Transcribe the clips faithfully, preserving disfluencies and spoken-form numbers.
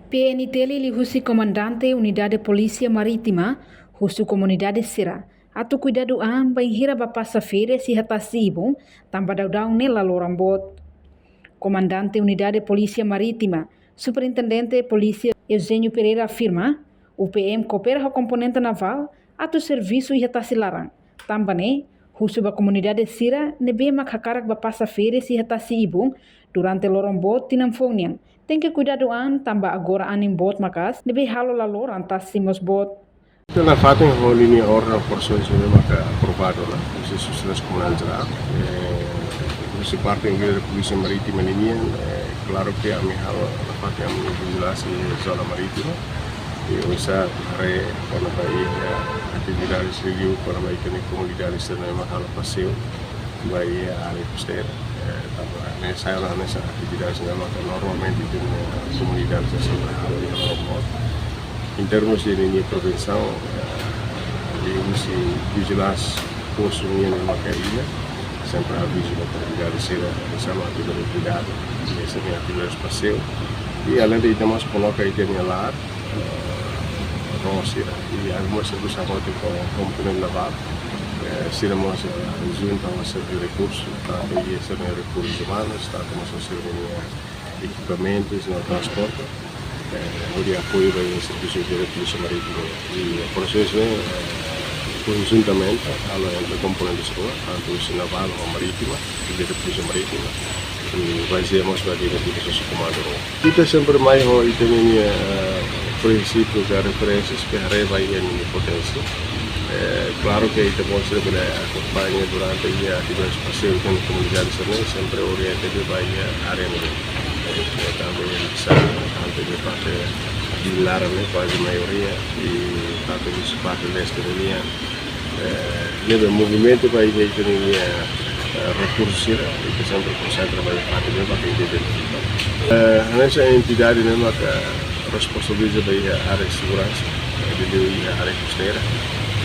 P N T L liuhusi Komandante Unidade Polísia Marítima husu komunidade sira atu kuidadu an bainhira bá pasa férias iha tasi-ibun, tanba daudaun ne'e la loran boot. Komandante Unidade Polísia Marítima, Superintendente Polísia Eugênio Pereira afirma, U P M koopera ho komponente navál atu servisu iha tasi laran. Tanba ne'e, husu ba komunidade sira ne'ebé mak hakarak bá pasa férias iha tasi-ibun durante loron boot tinan foun nian, tenke kuidadu an tanba agora anin boot maka'as ne'ebé halo la loran tasi mós boot. Ita nafatin ho ninia orden operasaun ne'ebé maka aprovadu ona husi Sua Exelénsia Komandante Jerál. Eh, husi parte Unidade Polísia Marítima ninian, eh, klaru ke ami halo nafatin ami-nia vijilánsia zona marítima. I oinsá haree kona-ba iha atividade liuliu kona-ba ita-nia komunidade sira ne'ebé mak halo paseiu ba iha área kosteira. Eh, tanba ne'e sai ona hanesan atividade ne'ebé maka normalmente ita-nia komunidade sira sempre halo iha loron boot. Em termos de ninia prevensaun, eh, liuhusi vijilánsia postu nian ne'ebé maka iha, sempre avizu ba komunidade sira, oinsá mak atu bele kuidadu iha sira-nia atividade paseiu. I além de ita mós koloka ita-nia lar, eh, ró sira. I ami mós servisu hamutuk ho komponente navál, eh, sira mós, eh, junta ho sira-nia rekursu, tantu iha sira-nia rekursus umanus, tantu mós ho sira-nia ekipamentus no transporte. Eh, hodi apoiu ba iha servisu de polísia marítima. I operasaun ne'e, eh, konjuntamente halo entre komponentes rua, tantu husi navál ho marítima, i de polísia marítima. I bazeia mós ba diretivas husi komandu rua. Ita sempre mai ho ita-nia, eh, prinsípiu ka referénsias ke haree ba iha ninia poténsia. Eh, klaru ke ita mós bele akompaña durante iha atividade paseiu ho komunidade sira-ne'e, sempre orienta ba iha área ne'e. Eh, tanba iha lisaun, tanba iha parte de laran ne'e, kuaze maioria, i tanba husi parte leste nian, eh, ne'ebé movimentu ba iha ita-nia, eh, rekursu sira, ita sempre konsentra ba iha parte ne'ebé ita identifika. Eh, hanesan entidade ne'ebé maka responsabiliza ba iha área seguransa, eh, liuliu iha área kosteira.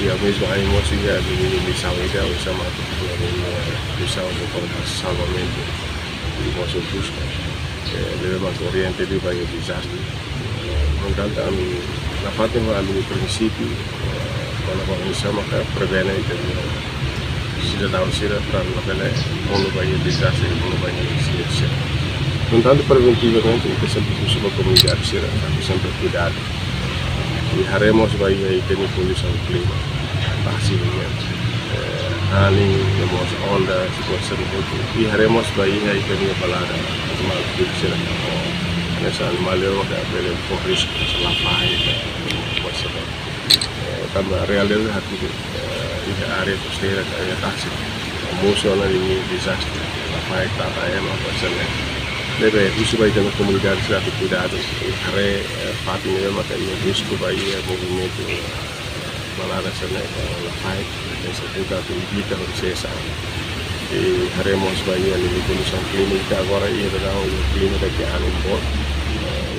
I ao mesmo ami mós iha ninia misaun ida, oinsá mak ita-nia misaun de forma salvamentu i mós buska, eh, ne'ebé maka orienta liu ba iha dezastre. Portantu, ami nafatin ho ami-nia prinsípiu, eh, kona-ba oinsá maka prevene ita-nia sidadaun sira para labele monu ba iha dezastre, monu ba iha insidénsia. Portantu, preventivamente, ita sempre husu ba komunidade sira atu sempre kuidadu. I haree mós ba iha ita-nia kondisaun klima, tasi nian, eh, anin, no mós onda, situasaun hotu. I haree mós ba iha ita-nia balada, animál sira. Hanesan animál ne'ebé maka bele fó risku, hanesan lafahi, eh, tanba realidade atu, eh, iha área kosteira ka iha tasi, mosu ona ninia dezastre, lafahi, tata, ema, hanesan ne'e. Ne'ebé husu ba ita-nia komunidade sira atu kuidadu, i haree, eh, fatin ne'ebé maka iha risku ba iha movimentu, eh, balada sira-ne'e ka lafahi, hanesan ne'e, tenta atu evita hodi sesa. I haree mós ba iha ninia kondisaun klima, ita agora iha daudaun iha klima daki anin boot. Eh,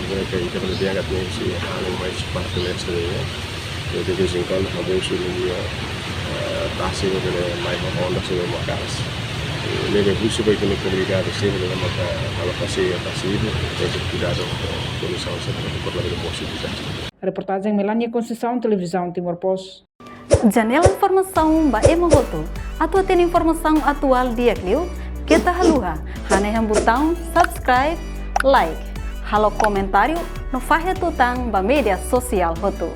ne'ebé ke ita bele dehan katak ne'e sei anin mai husi parte leste nian. I de vez em quando hamosu ninia, eh, tasi ne'ebé mai ho onda sira maka'as. I ne'ebé husu ba ita-nia komunidade sira ne'ebé maka halo paseiu iha tasi-ibun, tenke kuidadu ho kondisaun sira-ne'e, para labele mosu dezastre. Reportajen Melania Conceição, Televizaun Timor Post. Janela informasaun ba ema hotu. Atu hatene informasaun atuál di'ak liu, keta haluha hanehan butaun subscribe, like, halo komentáriu no fahe tutan ba média sosiál hotu.